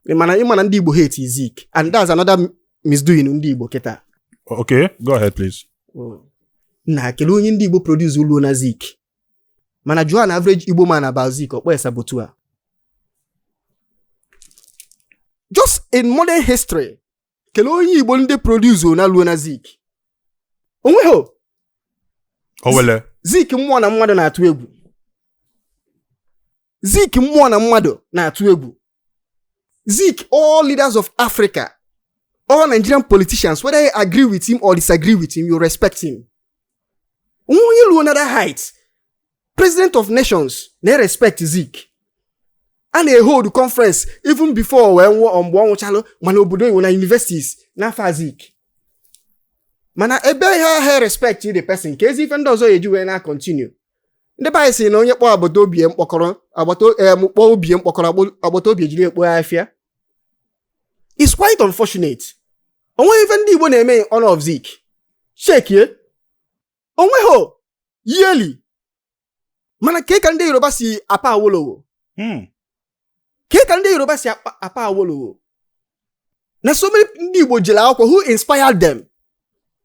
Mana ịma na ndị Igbo hate Zik, and that's another misdoing ndị Igbo kịta. Okay, go ahead, please. Na kelee onye ndị Igbo produce uluo na Zik, mana jụọ an average Igbo man about Zik, ọ kpọọ saboteur. Just in modern history, kelee onye Igbo ndị produce na luo na Zik, onweghị. Owele. Zik mmụọ na mmadụ na-atụ egwu. Zik mmụọ na mmadụ na-atụ egwu. Zik, all leaders of Africa, all Nigerian politicians, whether you agree with him or disagree with him, you respect him. Onwe onye luo na that height. President of nations na-respect Zik. A na-ehold conference even before wee nwụọ, mgbe ọ nwụchalụ, mana obodo iwu na universities n'afọ Zik. Mana ebe ha respect the person, ka ezi ife ndị ọzọ ya eji wee na continue. Ndị be anyị sị na onye kpọọ agbata obi ya mkpọkọrọ, agbata kpọọ obi ya mkpọkọrọ, agbata obi ejiri ekpo afịa. It's quite unfortunate. Onweghị ife ndị Igbo na-eme in honor of Zik. Chekie, onweghị yearly. Mana ke ka ndị Yoruba si apa Awolowo? Ke ka ndị Yoruba si apa Awolowo? Na so many ndị Igbo jere akwụkwọ who inspired them?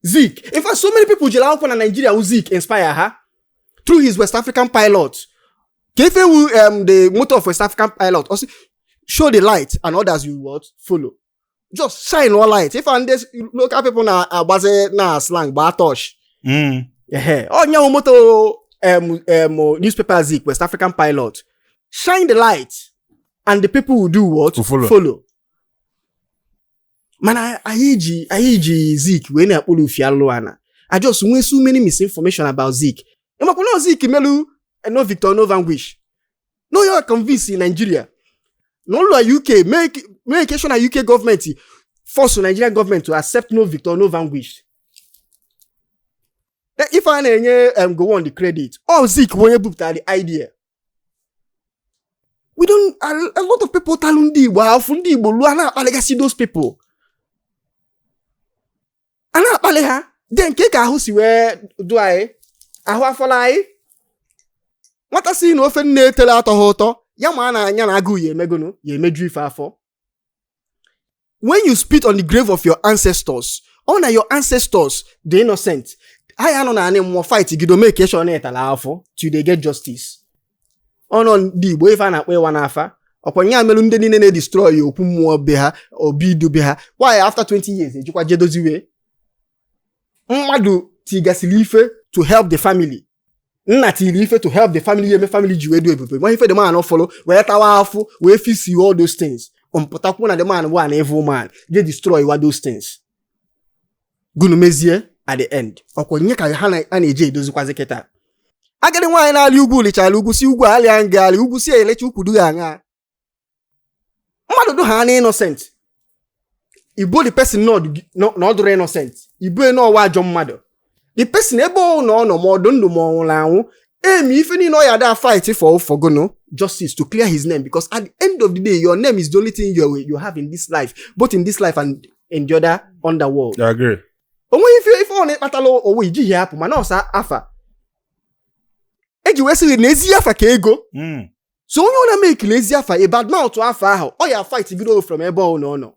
Zik. In fact, so many people jere akwụkwọ na Nigeria who Zik inspire ha through his West African Pilot. Ka ife wu the motto of West African Pilot also: show the light and others will what? Follow. Just shine one light. If and this local people na-agbazi na slang gbaa torch. Ehe, onye wụ motto newspaper Zik, West African Pilot: shine the light and the people will do what? Will follow. Follow. Mana anyị ji Zik wee na-akpụrụ ufi alụ ana. I just nwee so many misinformation about Zik. Ịmakwa na Zik melu no Victor, no vanquish, no ya convince in Nigeria na ụlọ UK make sure na UK gọọmenti force Nigerian government to accept no Victor, no vanquish. Ife a na-enye Gowon the credit, all Zik bụ onye bupụtara the idea. We don't a lot of people talụ ndị Igbo afụ. Ndị Igbo lụọ na-akpaligasị those people, a na-akpali ha de nke ka ahụ si wee du anyị ahụ afọla anyị. Nwata si na ofe nne etela atọ ha ụtọ ya, ma a na-anya na agụụ ya emegonu ya emeju ife afọ. When you spit on the grave of your ancestors, ọ na your ancestors the innocent ha ya nọ na anị mmụọ fight gido make sure na ịtala afọ till they get justice. Ọnọ ndị Igbo ife a na-akpọ ịwa n'afa ọkwa nya melu ndị niile na-edestroy okwu mmụọ be ha, obi idu be ha. Why after 20 years ejikwa jedoziwe mmadụ tigasịrị ife to help the family? Nna tiri ife to help the family, eme family ji wee du ebube nwa ife, the man fọlụ wee tawa afụ wee fisi all those things, mpụtakwu na the man bụ an evil man, je destroy wa those things gụnụ mezie at the end. Ọkwa nye ka ha a na-eji edozikwazi kịta. Agadi nwaanyị na-alị ugwu lichara ugwu si ugwu alịa nga alị ugwu si elecha ukwu du ha aṅa mmadụ du ha na innocent. Igbo the person na ọ dụrụ innocent, ibu n'ọwa ajọ mmadụ. The person ebe ọ nọ nọ ma ọ dị ndụ ma ọ nwụrụ anwụ, emi ife niile ọ ya da fight for gono justice to clear his name, because at the end of the day, your name is the only thing you have in this life, both in this life and in the other underworld. I agree. Onweghị ife ọ na-ekpatala owe ijighị hapụ, mana ọsa afa eji wee sị na ezi afa ka ego. So onye ọ na-eme ekele ezi afa, a bad mouth afa ahụ, ọ ya fight gido from ebe ọ nọ nọ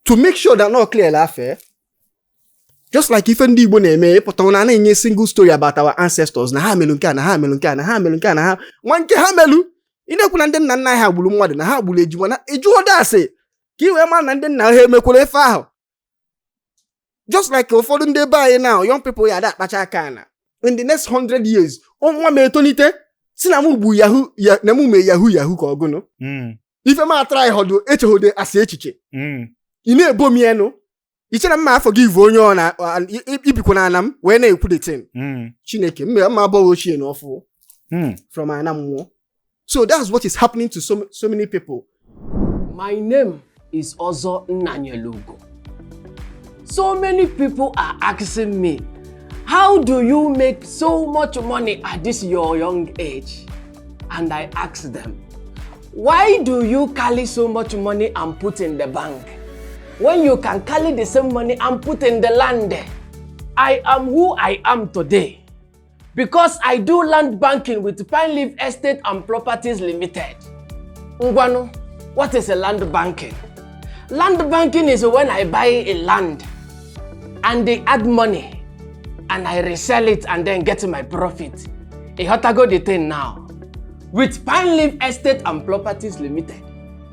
to make sure that no clear afa. Just like ife ndị Igbo na-eme, ịpụta na na-enye single story about our ancestors, na ha melu nke a, na ha melu nke a, na ha melu nke a, na ha nwa nke ha melu. Ị na-ekwu na ndị nna nna ha gburu mmadụ, na ha gburu ejima, na ịjụọ asị ka ị wee mara na ndị nna ha emekwara ife ahụ. Just like ụfọdụ ndị ebe anyị now, young people ya ada akpacha aka na in the next 100 years, nwa m etolite si na mụ gbu yahoo ya, na mụ mee yahoo yahoo ka ọgụnụ. Ife m atara ịhọdụ echeghode asị echiche. Ị na-ebo m enu iche na mma afọ gị ivu onye ọ na ibikwa na ana m wee na-ekwu the thing. Chineke mma mma abụghị ochie na ọfụ from ana mmụọ. So that's what is happening to so, so many people. My name is Ozo Nnanyelugo. So many people are asking me, "How do you make so much money at this your young age?" And I ask them, "Why do you carry so much money and put in the bank when you can carry the same money and put in the land?" I am who I am today because I do land banking with Pine Leaf Estate and Properties Limited. Ngwanu, What is a land banking? Land banking is when I buy a land and they add money and I resell it and then get my profit. Ịghọtago the thing now. With Pine Leaf Estate and Properties Limited,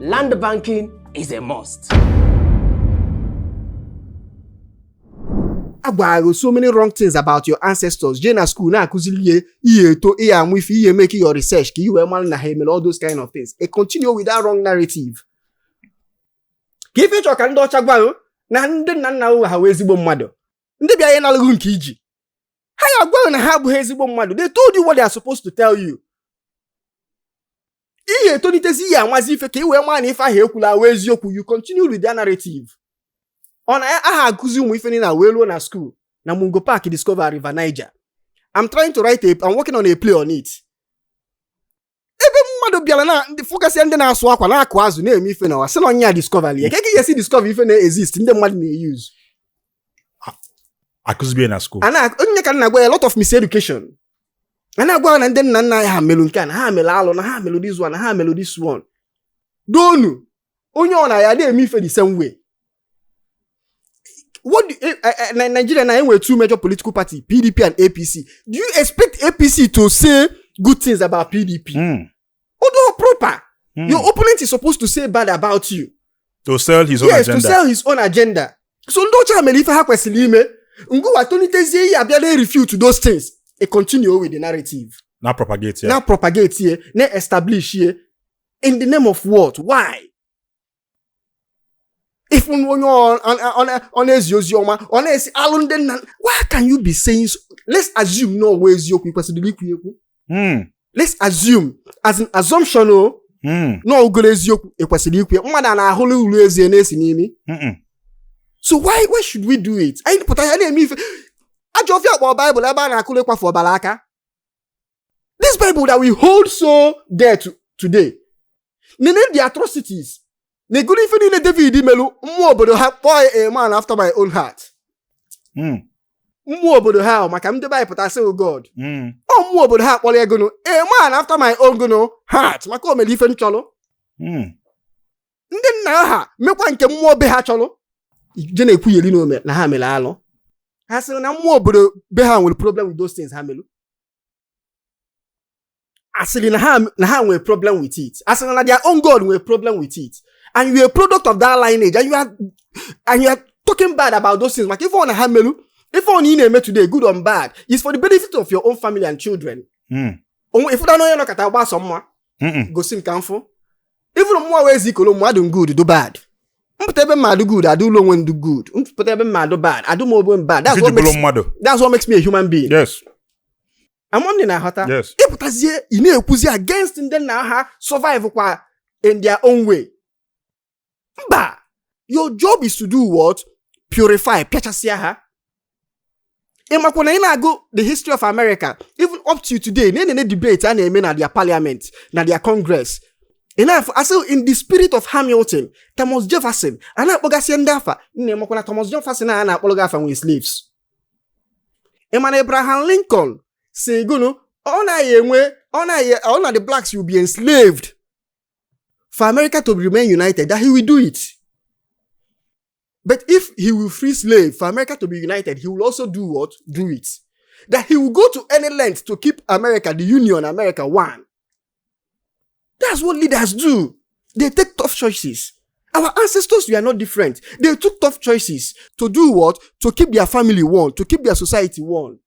land banking is a must. A gwara gị so many wrong things about your ancestors. Jee na school na-akụziri ihe ihe eto ihe amụ ife ihe make your research ka i wee mara na ha emere all those kind of things. E continue with that wrong narrative. Ka ife ịchọ ka ndị ọcha gwa gị na ndị nna nna ha wee ezigbo mmadụ, ndị bịa ihe na-alụghị nke iji ha ya gwa gị na ha abụghị ezigbo mmadụ. They told you what they are supposed to tell you. Ihe etolitezi ihe amazi ife ka i wee mara na ife ahụ ekwula wee eziokwu. You continue with that narrative. Ọ na aha akụzi ụmụ ife niile wee ruo na school na Mungo Park discover River Niger. I'm trying to write a I'm working on a play on it. Ebe mmadụ bịara na ndị focus ndị na-asụ akwa na-akụ azụ na-eme ife na sị na onye a discover ya ka ị ga-esi discover ife na-exist ndị mmadụ na-use. Akụzibie na school. A na onye ka nna gwa ya, a lot of miseducation. A na-agwa ha na ndị nna nna ha melụ nke a, na ha melụ alụ, na ha melụ this one, na ha melụ this one. Donu onye ọ na ya na-eme ife the same way. What do, na Nigeria na enwere two major political party, PDP and APC. Do you expect APC to say good things about PDP? Although proper, your opponent is supposed to say bad about you. To sell his own Yes, agenda. To sell his own agenda. So ndị ọcha mere ife ha kwesịrị ime. Ngụwa tolitezie ihe abịa na refute those things. E continue with the narrative. Now propagate, yeah. Na propagate here, na establish here. In the name of what? Why? If onye ọ na-ezi ozi ọma, ọ na-esi alụ ndị nna, why can you be saying so? Let's assume na ọwa eziokwu kwesịrị ikwu ekwu. Let's assume as an assumption o na ogolo eziokwu ekwesịrị ikwu ya. Mmadụ a na-ahụrụ uru ezie na-esi n'imi. So why should we do it? Anyị pụta ya na-eme ife ajọ ọfịa akpọ Bible ebe a na-akụrụ ịkwafu ọbara aka. This Bible that we hold so dear to today. Nene the atrocities. Na-egoro ife niile David melu mmụọ obodo ha kpọọ ya a man after my own heart. Mmụọ obodo ha maka ndị Baịbụl pụta sị God. Ọ mmụọ obodo ha kpọrọ ya gụnụ a man after my own gụnụ heart maka o mere ife nchọrọ. Ndị nna ha mekwa nke mmụọ be ha chọrọ. Je na-ekwugheri na ha mere alụ. Ha sịrị na mmụọ obodo be ha nwere problem with those things ha melụ. Asịrị na ha nwere problem with it. Asịrị na their own God nwere problem with it. And you are a product of that lineage and you are talking bad about those things. Maka ife ọ na ha melụ, ife ọ na ị na-eme today, good or bad, is for the benefit of your own family and children. Ịfụda na onye nọkọta gbasọ mma gosi m ka mfụ. Even mmụọ wee zi ikolo mmadụ good do bad. Mpụta ebe mmadụ good adụ ụlọ onwe ndụ good. Mpụta ebe mmadụ bad adụ m onwe m bad. That's what makes me a human being. Yes. Among na-aghọta. Yes. Ịpụtazie ị na-ekwuzi against ndị nna ha survive kwa in their own way. Mba, your job is to do what? Purify, pịachasịa ha. Ị makwa na ị na-agụ the history of America even up to today na-enene debate a na-eme na their parliament na their congress. Enough, I say in the spirit of Hamilton, Thomas Jefferson, a na-akpọgasị ndị afa nna emakwa na Thomas Jefferson a na-akpọrọ afa nwere slaves. Ị ma na Abraham Lincoln si gụnụ ọ na the blacks will be enslaved for America to remain united, that he will do it. But if he will free slave for America to be united, he will also do what? Do it. That he will go to any length to keep America, the Union, America one. That's what leaders do. They take tough choices. Our ancestors were not different. They took tough choices to do what? To keep their family one, to keep their society one.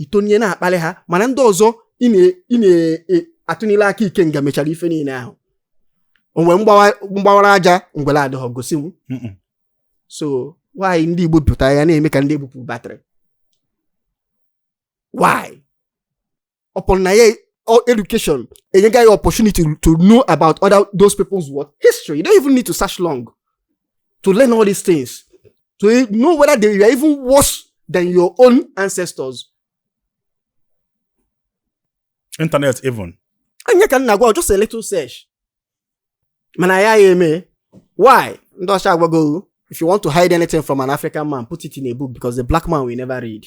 Itonye na-akpali ha, mana ndị ọzọ ị na-atụnile aka ike nga mechara ife niile ahụ. Onwe mgbawara aja ngwere adịghọ gosi m. So why ndị Igbo pụtara ya na-eme ka ndị ebupụ batrị? Why? Upon na ya education, enyega ya opportunity to know about other those people's what history. You don't even need to search long to learn all these things, to know whether they are even worse than your own ancestors. Internet even. Anya ka nna gwa just a little search. Mana ya eme. Why? Ndị ọcha agwago, if you want to hide anything from an African man, put it in a book because the black man will never read.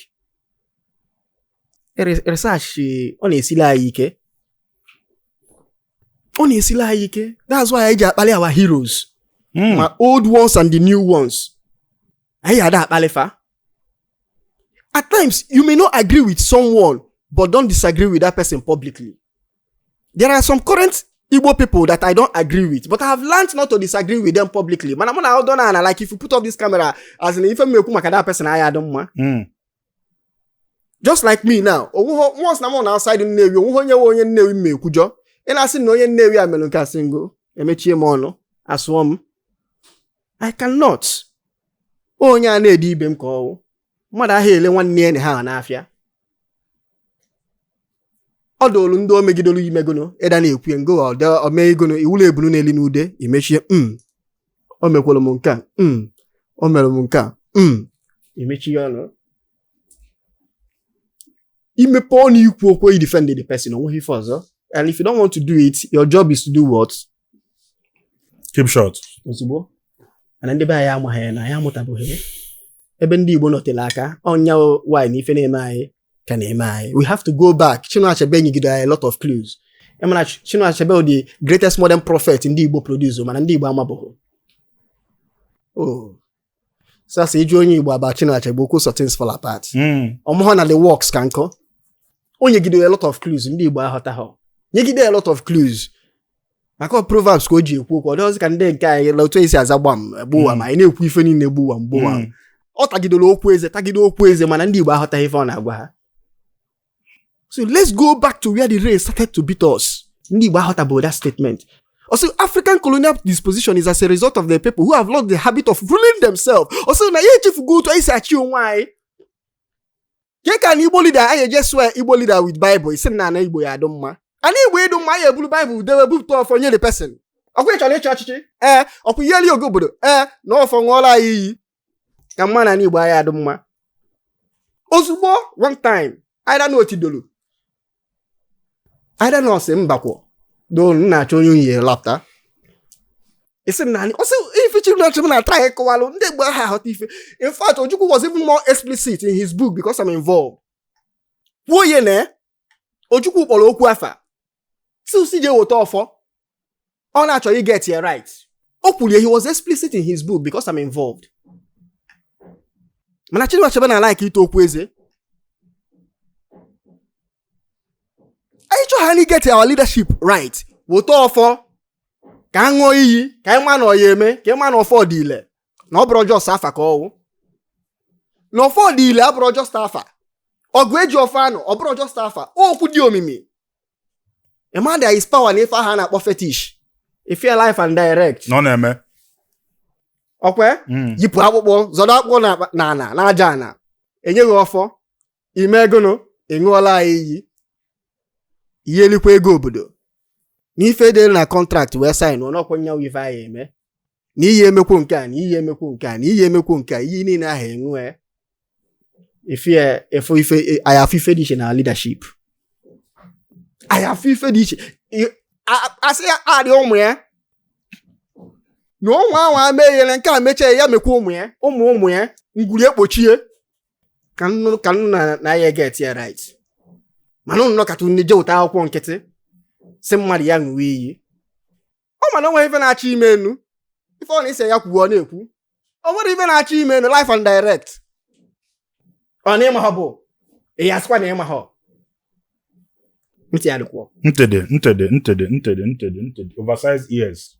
Research ọ na-esili anyị ike. Ọ na-esili anyị ike. That's why anyị ji akpali our heroes, ma old ones and the new ones. Anyị ada akpali fa. At times you may not agree with someone, but don't disagree with that person publicly. There are some current Igbo people that I don't agree with, but I have learned not to disagree with them publicly. Mana mụ na ọdọ na ana, like if you put up this camera, as in ife m ekwu maka that person anyị adị mma. Just like me now, onweghị once na mụ na outside Nnewi, onweghị onye nwe onye Nnewi m ekwujọ. Ị na-asị na onye Nnewi a mere nke a, sị ngo emechie m ọnụ, asụọ m. I cannot. Onye a na-ede ibe m ka ọwụ mmadụ ahụ ele nwanne ya na ha n'afịa. Ọ dolu ndị o megidolu imegono ịda na-ekwu ngo omegono iwụlọ ebunu na-eli n'ude imechie o mekwara m nke a, o mere m nke a, imechie ọnụ, imepe ọnụ ikwu okwu, you defend the person, onweghị ife ọzọ. And if you don't want to do it, your job is to do what? Keep short. Ozugbo. Mana ndị be anyị amaghị ya na anyị amụtabụghị ebe ndị Igbo nọtere aka ọnya wanyị na ife na-eme anyị ka na-eme anyị. We have to go back. Chinua Achebe nyegide anyị a lot of clues. Emana Chinua Achebe bụ the greatest modern prophet ndị Igbo produce, mana ndị Igbo amabụghị. Oh, sasa ịjụ onye Igbo about Chinua Achebe, okwu so Things Fall Apart. Ọmụhụ na the works ka nkọ o nyegide a lot of clues ndị Igbo aghọtaghọ. Nyegide a lot of clues maka ọ proverbs ka o ji ekwu okwu. Ọ dịghịzị ka ndị nke anyị la otu esi aza gbam gbuwa, ma anyị na-ekwu ife niile gbuwa mgbuwa. Ọ tagidere okwu eze, tagide okwu eze, mana ndị Igbo aghọtaghị ife ọ na-agwa ha. So let's go back to where the rain started to beat us. Ndị Igbo aghọtabụghị that statement. Also, African colonial disposition is as a result of the people who have lost the habit of ruling themselves. Also, na ya echefugo otu anyị si achị onwe anyị. Ke ka na Igbo leader anyị eje swear Igbo leader with Bible, isi na ana Igbo ya adụ mma. Ana Igbo ịdụ mma, anyị eburu Bible dewe bupụta ọfọ nye the person. Ọkwa ị chọrọ ịchị ọchịchị? Ee, ọkwa ihe eli oge obodo? Ee, na ọfọ ṅụọla anyị iyi. Ka mma na ana Igbo anyị adụ mma. Ozugbo, one time, either na otidolu, either na ọsị mbakwọ. Do m na-achọ onye unyi lapta. Isi na anyị, ọsị ife Chinua Achebe na-ata anyị kọwalụ ndị Igbo ahụ aghọta ife. In fact, Ojukwu was even more explicit in his book because I'm involved. Kwuo ihe na Ojukwu kpọrọ okwu afa. Si si jee weta ọfọ. Ọ na-achọ i get ya right. O kwuru ya, he was explicit in his book because I'm involved. Mana Chinua Achebe na like ite okwu eze. Anyị chọrọ anyị get our leadership right. Weta ọfọ ka a ṅụọ iyi ka anyị ma na ọ ya eme, ka ị ma na ọfọ dị ile na ọ bụrụ just afa ka ọwụ na ọfọ dị ile abụrụ just afa. Ọgụ eji ọfọ anụ ọ bụrụ just afa, okwu dị omimi. Ịma there is power na ife ahụ a na-akpọ fetish. If you life and direct. Na ọ na-eme. Ọkwe yipụ akpụkpọ zọdọ akpụkpọ na ana na aja ana enyeghị ọfọ ime egono ị ṅụọla anyị iyi ihe elikwa ego obodo n'ife dị na contract wee sign ọnọkwa nyanwụ ife anyị eme na iyi emekwu nke a na iyi emekwu nke a na iyi emekwu nke a, iyi niile ahụ enwe ife efu ife anyị afụ ife dị iche na leadership anyị afụ ife dị iche. Asị ya adị ụmụ ya na ụmụ ahụ ameghele nke a mechie ya mekwa ụmụ ya ụmụ ụmụ ya ngwuri ekpochie ka nnu ka nnu na ya get ya right. Mana ụnụ nọkata nne je weta akwụkwọ nkịtị si mmadụ ya ṅụwa iyi. Ọ mana o nwere ife na-achọ ime enu ife ọ na-ese ya kwuo, ọ na-ekwu o nwere ife na-achọ ime enu life and direct. Ọ na ịma ha bụ ị ya asịkwa na ịma ha ntị ya dịkwọ. Ntede, ntede, ntede, ntede, ntede, ntede. Oversized ears.